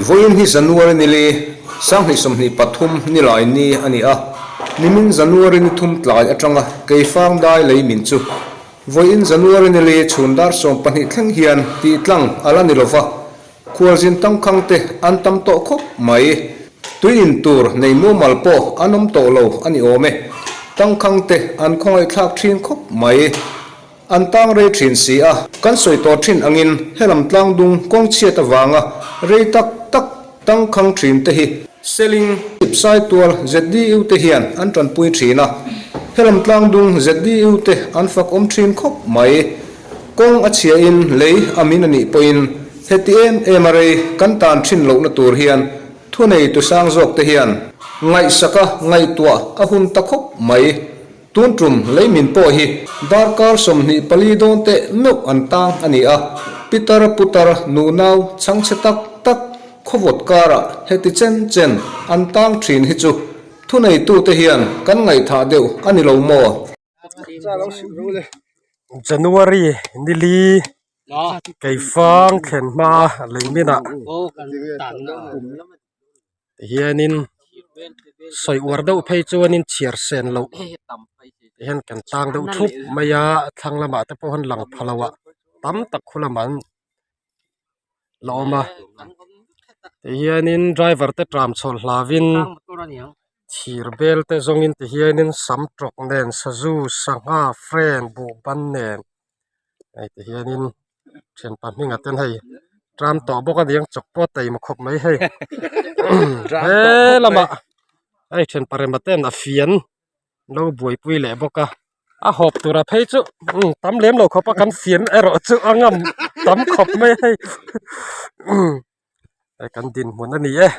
Vawiin hi January ni li, Sanghnih 23 nilai ni a ni a, nimin January ni thum tlai atanga Keifang dai lei min chu vawiin January ni li chhun dar 12 thleng hian tih tlang a la ni lova, Khualzin tangkhang te an tam tawh khawp mai. Tui in tur nei mumal pawh an awm tawh lo a ni awm e. Tangkhang te an khawngaihthlak thin khawp mai. An tang rei thin si a. Kan sawi tawh thin angin helam tlangdung kawng chhiat avanga rei tak tak tangkhang thin te hi Seling Chipsai tual ZDU te hian an tanpui thin a. Helam tlangdung ZDU te an fak awm thin khawp mai. Kawng a chhia in lei a min a nih pawhin heti em em a rei kan tan thin lohna tur hian thunei tu sang zawk te hian ngaihsak a ngaihtuah a hun ta khawp mai. Tun tum lei min pawh hi darkar 24 dawn teh meuh an tang a ni a, pitar putar nunau chhangchhe tak tak khawvawt karah heti chen chen an tang thin hi chu thuneitute hian kan ngaihthah deuh a ni lo maw? January nili keifang thlen hma lei minah tihianin sawi uar deuh phei chuanin chhiar sen loh tihian kan tang deuh thup mai a thlang lamah te pawh an lang pha lo a tam tak khu lamah an la awm a tihianin driver te tram chhawlh hlauhin thir bel te zawngin tihianin sam tawk nen sazu sangha frame buhban nen hei tihianin thianpa hmingah ten hei tram tawh bawk a niang chawk pawh a taima khawp mai hei he lamah hei thianpa rema ten a fian lo buaipui leh bawk a a hawp tura phei chu tam lem lo khawp a kan fian erawh chu a ngam tam khawp mai a hei hei kan dinhmun a ni e.